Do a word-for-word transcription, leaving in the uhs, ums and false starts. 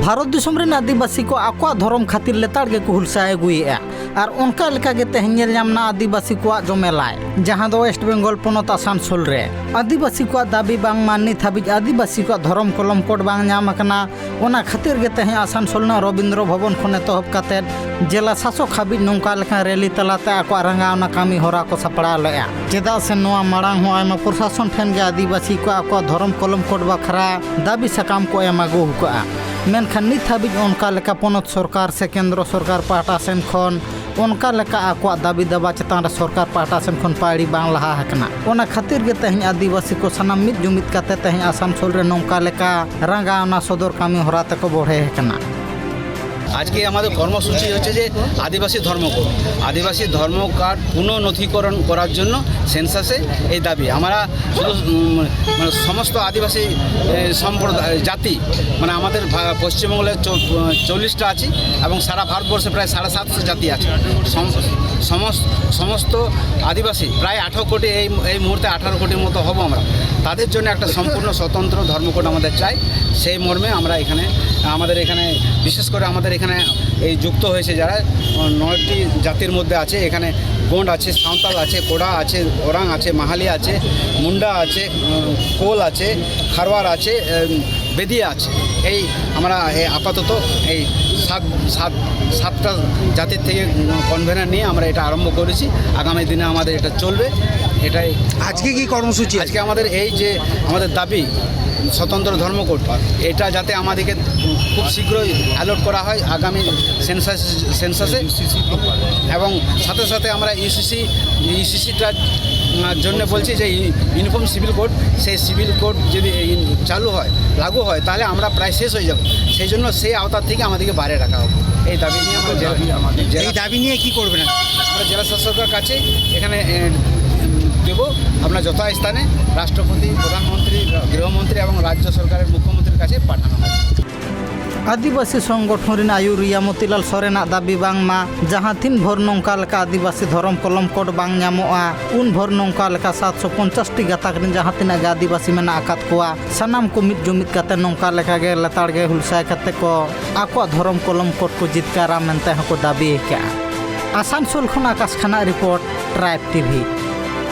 ᱵᱷᱟᱨᱚᱛ ᱫᱤᱥᱚᱢ ᱨᱮᱱ ᱟᱹᱫᱤᱵᱟᱹᱥᱤ ᱠᱚ ᱟᱠᱚᱣᱟᱜ ᱫᱷᱚᱨᱚᱢ ᱠᱷᱟᱹᱛᱤᱨ ᱞᱮᱛᱟᱲ ᱜᱮᱠᱚ ᱦᱩᱞᱥᱟᱹᱭ ᱟᱹᱜᱩᱭᱮᱫᱼᱟ᱾ ᱟᱨ ᱚᱱᱠᱟ ᱞᱮᱠᱟ ᱜᱮ ᱛᱮᱦᱮᱧ ᱧᱮᱞ ᱧᱟᱢ ᱮᱱᱟ ᱟᱹᱫᱤᱵᱟᱹᱥᱤ ᱠᱚᱣᱟᱜ ᱡᱚᱢᱮᱞᱟᱭ, ᱡᱟᱦᱟᱸ ᱫᱚ ᱳᱭᱮᱥᱴ ᱵᱮᱝᱜᱚᱞ ᱯᱚᱱᱚᱛ ᱟᱥᱟᱱᱥᱳᱞ ᱨᱮ ᱟᱹᱫᱤᱵᱟᱹᱥᱤ ᱠᱚᱣᱟᱜ ᱫᱟᱹᱵᱤ ᱵᱟᱝᱢᱟ ᱱᱤᱛ ᱦᱟᱹᱵᱤᱡ ᱟᱹᱫᱤᱵᱟᱹᱥᱤ ᱠᱚᱣᱟᱜ ᱫᱷᱚᱨᱚᱢ ᱠᱚᱞᱚᱢ ᱠᱳᱰ ᱵᱟᱝ ᱧᱟᱢ ᱟᱠᱟᱱᱟ᱾ ᱚᱱᱟ ᱠᱷᱟᱹᱛᱤᱨ ᱜᱮ ᱛᱮᱦᱮᱧ ᱟᱥᱟᱱᱥᱳᱞ ᱨᱮᱱᱟᱜ ᱨᱚᱵᱤᱱᱫᱨᱚ ᱵᱷᱚᱵᱚᱱ ᱠᱷᱚᱱ ᱮᱛᱚᱦᱚᱵ ᱠᱟᱛᱮ ᱡᱮᱞᱟ ᱥᱟᱥᱚᱠ ᱦᱟᱹᱵᱤᱡ ᱱᱚᱝᱠᱟ ᱞᱮᱠᱟᱱ ᱨᱮᱞᱤ ᱛᱟᱞᱟᱛᱮ ᱟᱠᱚᱣᱟᱜ ᱨᱟᱸᱜᱟᱣᱱᱟ ᱠᱟᱹᱢᱤ ᱦᱚᱨᱟ ᱠᱚ ᱥᱟᱯᱲᱟᱣ ᱞᱮᱫᱼᱟ᱾ ᱪᱮᱫᱟᱜ ᱥᱮ ᱱᱚᱣᱟ ᱢᱟᱲᱟᱝ ᱦᱚᱸ ᱟᱭᱢᱟ ᱯᱨᱚᱥᱟᱥᱚᱱ ᱴᱷᱮᱱ ᱜᱮ ᱟᱹᱫᱤᱵᱟᱹᱥᱤ ᱠᱚ ᱟᱠᱚᱣᱟᱜ ᱫᱷᱚᱨᱚᱢ ᱠᱚᱞᱚᱢ ᱠᱳᱰ ᱵᱟᱠᱷᱨᱟ ᱫᱟᱹᱵᱤ ᱥᱟᱠᱟᱢ ᱠᱚ ᱮᱢ ᱟᱹᱜᱩ ᱟᱠᱟᱫᱼᱟ᱾ ᱢᱮᱱᱠᱷᱟᱱ ᱱᱤᱛ ᱦᱟᱹᱵᱤᱡ ᱚᱱᱠᱟ ᱞᱮᱠᱟ ᱯᱚᱱᱚᱛ ᱥᱚᱨᱠᱟᱨ ᱥᱮ ᱠᱮᱱᱫᱨᱚ ᱥᱚᱨᱠᱟᱨ ᱯᱟᱦᱴᱟ ᱥᱮᱱ ᱠᱷᱚᱱ ᱚᱱᱠᱟ ᱞᱮᱠᱟ ᱟᱠᱚᱣᱟᱜ ᱫᱟᱹᱵᱤ ᱫᱟᱵᱟ ᱪᱮᱛᱟᱱ ᱨᱮ ᱥᱚᱨᱠᱟᱨ ᱯᱟᱦᱴᱟ ᱥᱮᱱ ᱠᱷᱚᱱ ᱯᱟᱹᱭᱲᱤ ᱵᱟᱝ ᱞᱟᱦᱟ ᱟᱠᱟᱱᱟ᱾ ᱚᱱᱟ ᱠᱷᱟᱹᱛᱤᱨ ᱜᱮ ᱛᱮᱦᱮᱧ ᱟᱹᱫᱤᱵᱟᱹᱥᱤ ᱠᱚ ᱥᱟᱱᱟᱢ ᱢᱤᱫ ᱡᱩᱢᱤᱫ ᱠᱟᱛᱮ ᱛᱮᱦᱮᱧ ᱟᱥᱟᱱᱥᱳᱞ ᱨᱮ ᱱᱚᱝᱠᱟ ᱞᱮᱠᱟ ᱨᱟᱸᱜᱟᱣᱱᱟ ᱥᱚᱫᱚᱨ ᱠᱟᱹᱢᱤ ᱦᱚᱨᱟ ᱛᱮᱠᱚ ᱵᱚᱲᱦᱮ ᱟᱠᱟᱱᱟ᱾ আজকে আমাদের কর্মসূচি হচ্ছে যে আদিবাসী ধর্ম কোড। আদিবাসী ধর্ম কার্ড পুনর্নথিকরণ করার জন্য সেন্সাসে এই দাবি। আমরা শুধু উম, মানে সমস্ত আদিবাসী এ, সম্প্রদায় জাতি, মানে আমাদের ভা- পশ্চিমবঙ্গে চ- চল্লিশটা আছি এবং সারা ভারতবর্ষে প্রায় সাড়ে সাতশো জাতি আছে। সম- সমস- সমস্ত আদিবাসী প্রায় আঠারো কোটি, এই এই মুহূর্তে আঠারো কোটির মতো হব আমরা। তাদের জন্য একটা সম্পূর্ণ স্বতন্ত্র ধর্মকোড আমাদের চাই। সেই মর্মে আমরা এখানে, আমাদের এখানে, বিশেষ করে আমাদের এখানে এই যুক্ত হয়েছে যারা, নয়টি জাতির মধ্যে আছে। এখানে গোন্ড আছে, সাঁওতাল আছে, কোড়া আছে, ওরাং আছে, মাহালি আছে, মুন্ডা আছে, উম, কোল আছে, খারওয়ার আছে, উম, বেদিয়া আছে। এই আমরা এই আপাতত এই সাত সাত সাতটা জাতির থেকে কনভেনার নিয়ে আমরা এটা আরম্ভ করেছি। আগামী দিনে আমাদের এটা চলবে। এটাই আজকে কি কর্মসূচি আছে? আজকে আমাদের এই যে আমাদের দাবি স্বতন্ত্র ধর্মকোড, এটা যাতে আমাদেরকে খুব শীঘ্রই অ্যালট করা হয় আগামী সেন্সাস সেন্সাসে। এবং সাথে সাথে আমরা ইউসিসি ইউসিসিটার জন্য বলছি যে ইউনিফর্ম সিভিল কোড, সেই সিভিল কোড যদি ইন- চালু হয়, লাগু হয়, তাহলে আমরা প্রায় শেষ হয়ে যাব। সেই জন্য সেই আওতা থেকে আমাদেরকে বাইরে রাখা হবে। এই দাবি নিয়ে আমরা জেলা- এই দাবি নিয়ে কি করবেন? আমরা জেলা শাসকের কাছে এখানে এ, দেব। আমরা যথাস্থানে রাষ্ট্রপতি, প্রধানমন্ত্রী, গৃহমন্ত্রী এবং রাজ্য সরকারের মুখ্যমন্ত্রীর কাছে পাঠানো হবে। ᱟᱹᱫᱤᱵᱟᱹᱥᱤ ᱥᱚᱝᱜᱚᱴᱷᱚᱱ ᱨᱤᱱ ᱟᱹᱭᱩᱨᱤᱭᱟᱹ ᱢᱚᱛᱤᱞᱟᱞ ᱥᱚᱨᱮᱱᱟᱜ ᱫᱟᱹᱵᱤ ᱵᱟᱝᱢᱟ ᱡᱟᱦᱟᱸ ᱛᱤᱱ ᱵᱷᱳᱨ ᱱᱚᱝᱠᱟ ᱞᱮᱠᱟ ᱟᱹᱫᱤᱵᱟᱹᱥᱤ ᱫᱷᱚᱨᱚᱢ ᱠᱚᱞᱚᱢ ᱠᱳᱰ ᱵᱟᱝ ᱧᱟᱢᱚᱜᱼᱟ, ᱩᱱ ᱵᱷᱳᱨ ᱱᱚᱝᱠᱟ ᱞᱮᱠᱟ ᱥᱟᱛᱥᱚ ᱯᱚᱧᱪᱟᱥ ᱴᱤ ᱜᱟᱛᱟᱠ ᱨᱤᱱ ᱡᱟᱦᱟᱸ ᱛᱤᱱᱟᱹᱜ ᱜᱮ ᱟᱹᱫᱤᱵᱟᱹᱥᱤ ᱢᱮᱱᱟᱜ ᱟᱠᱟᱫ ᱠᱚᱣᱟ, ᱥᱟᱱᱟᱢ ᱠᱚ ᱢᱤᱫ ᱡᱩᱢᱤᱫ ᱠᱟᱛᱮ ᱱᱚᱝᱠᱟ ᱞᱮᱠᱟ ᱜᱮ ᱞᱮᱛᱟᱲ ᱜᱮ ᱦᱩᱞᱥᱟᱹᱭ ᱠᱟᱛᱮ ᱠᱚ ᱟᱠᱚᱣᱟᱜ ᱫᱷᱚᱨᱚᱢ ᱠᱚᱞᱚᱢ ᱠᱳᱰ ᱠᱚ ᱡᱤᱛᱠᱟᱹᱨᱟ ᱢᱮᱱᱛᱮ ᱦᱚᱸᱠᱚ ᱫᱟᱹᱵᱤ ᱟᱠᱟᱫᱼᱟ᱾ ᱟᱥᱟᱱᱥᱳᱞ ᱠᱷᱚᱱ ᱟᱠᱟᱥ ᱠᱷᱟᱱᱟᱜ ᱨᱤᱯᱳᱨᱴ, ᱴᱨᱟᱭᱤᱵᱽ ᱴᱤᱵᱷᱤ᱾